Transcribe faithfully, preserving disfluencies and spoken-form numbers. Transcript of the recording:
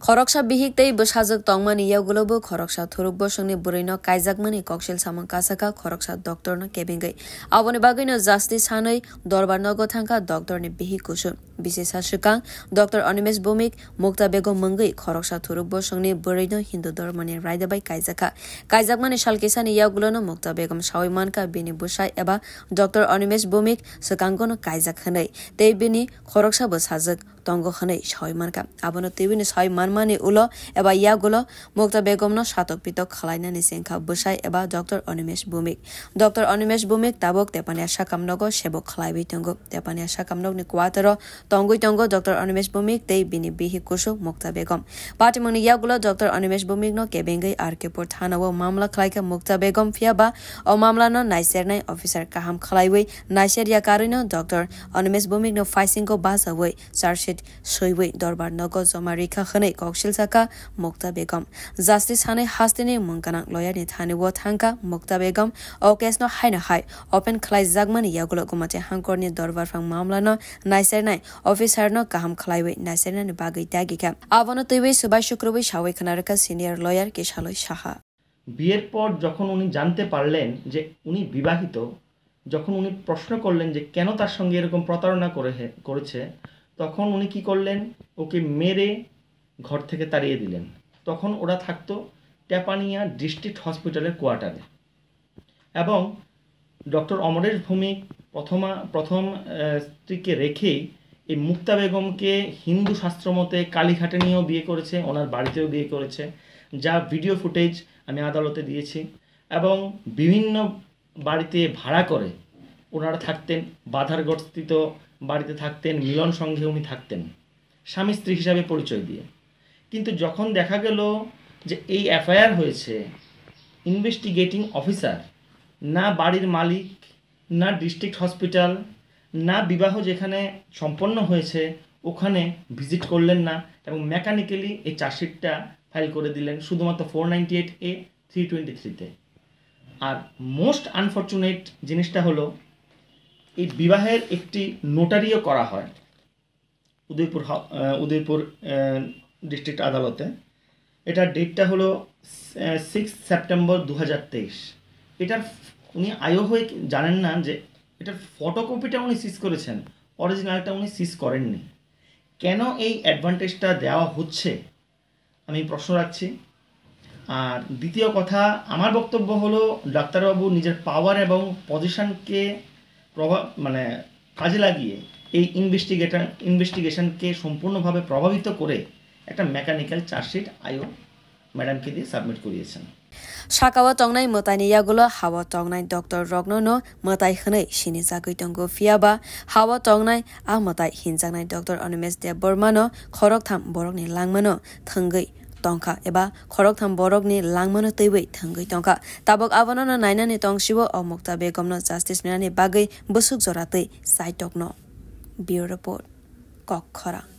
Khoroksa bihik tei bwsajwk tongmani yagulo bo khoroksa thuruk bosongni bwrwino kaijakmani koksil samung kasakha khoroksa doctorno kebengwi. Aboni bagwino justice sanwi dorbar nogo thangkha doctorni bihik kusu. Bisi sa swkang, Doctor Animesh Bhowmik Mukta Begum mungwi khoroksa thuruk bosongni bwrwino Hindu dhormoni raida bai kaijakha. Kaijakmani sal kisani yagulono Mukta Begum sawi mankha bini bwsai eba Doctor Animesh Bhowmik swkangono kaijak hwnwi, tei bini khoroksa bwsajwk tongo hwnwi sawi mankha. Abono twiwino sawi manmani ulo eba yagulo Mukta Begumno satok pitok khwlainani chengkha bwsai eba Doctor Animesh Bhowmik. Doctor Animesh Bhowmik tabuk Tepania sakam nogo sebok khwlaiwi tongo. Tepania sakam nokni quarter-o tongwi tongo Doctor Animesh Bhowmik tei bini bihik kusu Mukta Begum. Patimungni yagulo Doctor Animesh Bhowmikno kebengwi R K Pur thanao mamla khwlaikha Mukta Begum, phiyaba o mamlano naisernai officer kaham khwlaiwi naiserya karwino Doctor Animesh Bhowmikno phaisingo bachawi charge sheet swiwi dorbar nogo joma rikha hwnwi koksil sakha Mukta Begum. Justice sanwi hasteni mungkanang lawyer ni thani o thangkha Mukta Begum. O case no haino hai open khwlaijakmani yagulo Gumati Hangkorni dorbar phang mamlano naisernai officer no kaham khwlaiwi naisernani bagwi dagikha. Abono twiwi swbai sukrubwi sawi khwna rwkha senior lawyer Kisaloi Saha. বিয়ের পর যখন উনি জানতে পারলেন যে উনি বিবাহিত, যখন উনি প্রশ্ন করলেন যে কেন তার সঙ্গে এরকম প্রতারণা করে, করেছে, তখন উনি কি করলেন? ওকে মেরে ঘর থেকে তাড়িয়ে দিলেন। তখন ওরা থাকতো টেপানিয়া ডিস্ট্রিক্ট হসপিটালের কোয়ার্টারে। এবং ডক্টর অমরেশ ভৌমিক প্রথমা-, প্রথম, আহ, স্ত্রীকে রেখেই এই মুক্তা বেগমকে হিন্দু শাস্ত্র মতে কালীঘাটে নিয়েও বিয়ে করেছে, ওনার বাড়িতেও বিয়ে করেছে, যা ভিডিও ফুটেজ আমি আদালতে দিয়েছি। এবং বিভিন্ন বাড়িতে ভাড়া করে ওনারা থাকতেন, বাধারগড়স্থিত বাড়িতে থাকতেন, মিলন সংঘে উনি থাকতেন স্বামী স্ত্রী হিসাবে পরিচয় দিয়ে। কিন্তু যখন দেখা গেল যে এই এফআইআর হয়েছে, ইনভেস্টিগেটিং অফিসার না বাড়ির মালিক, না ডিস্ট্রিক্ট হসপিটাল, না বিবাহ যেখানে সম্পন্ন হয়েছে ওখানে ভিজিট করলেন না এবং মেকানিক্যালি এই চার্জশিটটা ফাইল করে দিলেন শুধুমাত্র four ninety eight A three twenty থ্রিতে। আর মোস্ট আনফরচুনেট জিনিসটা হলো, এই বিবাহের একটি নোটারিও করা হয় উদয়পুর হা-, আহ, উদয়পুর, আহ, ডিস্ট্রিক্ট আদালতে। এটার ডেটটা হলো, আহ, সিক্স সেপ্টেম্বর দু হাজার তেইশ। এটার ফ-, উনি আইও হয়ে কি জানেন না যে এটার ফটোকপিটা উনি সিজ করেছেন, অরিজিনালটা উনি সিজ করেননি। কেন এই অ্যাডভান্টেজটা দেওয়া হচ্ছে, আমি প্রশ্ন রাখছি। আর দ্বিতীয় কথা, আমার বক্তব্য হলো, ডাক্তারবাবু নিজের পাওয়ার এবং পজিশনকে প্রভা-, মানে, কাজে লাগিয়ে এই ইনভেস্টিগেটর, ইনভেস্টিগেশনকে সম্পূর্ণভাবে প্রভাবিত করে একটা মেকানিক্যাল চার্জশিট আইও ম্যাডামকে দিয়ে সাবমিট করিয়েছেন। Sakao tongnai mwtaini yagulo hao tongnai doctor rokno no mwtai hwnwi sinijagwi tongo, phiyaba hao tongnai a mwtai hinjaknai Doctor Animesh Debbarma no khoroktham borokni langmano thwngwi tongkha eba khoroktham borokni langmano twiwi thwngwi tongkha. Tabuk abono no nainani tongsio o Mukta Begumno justice rinani bagwi bwswk jora twi chaitokno. Bureau Report, Kokkhorang.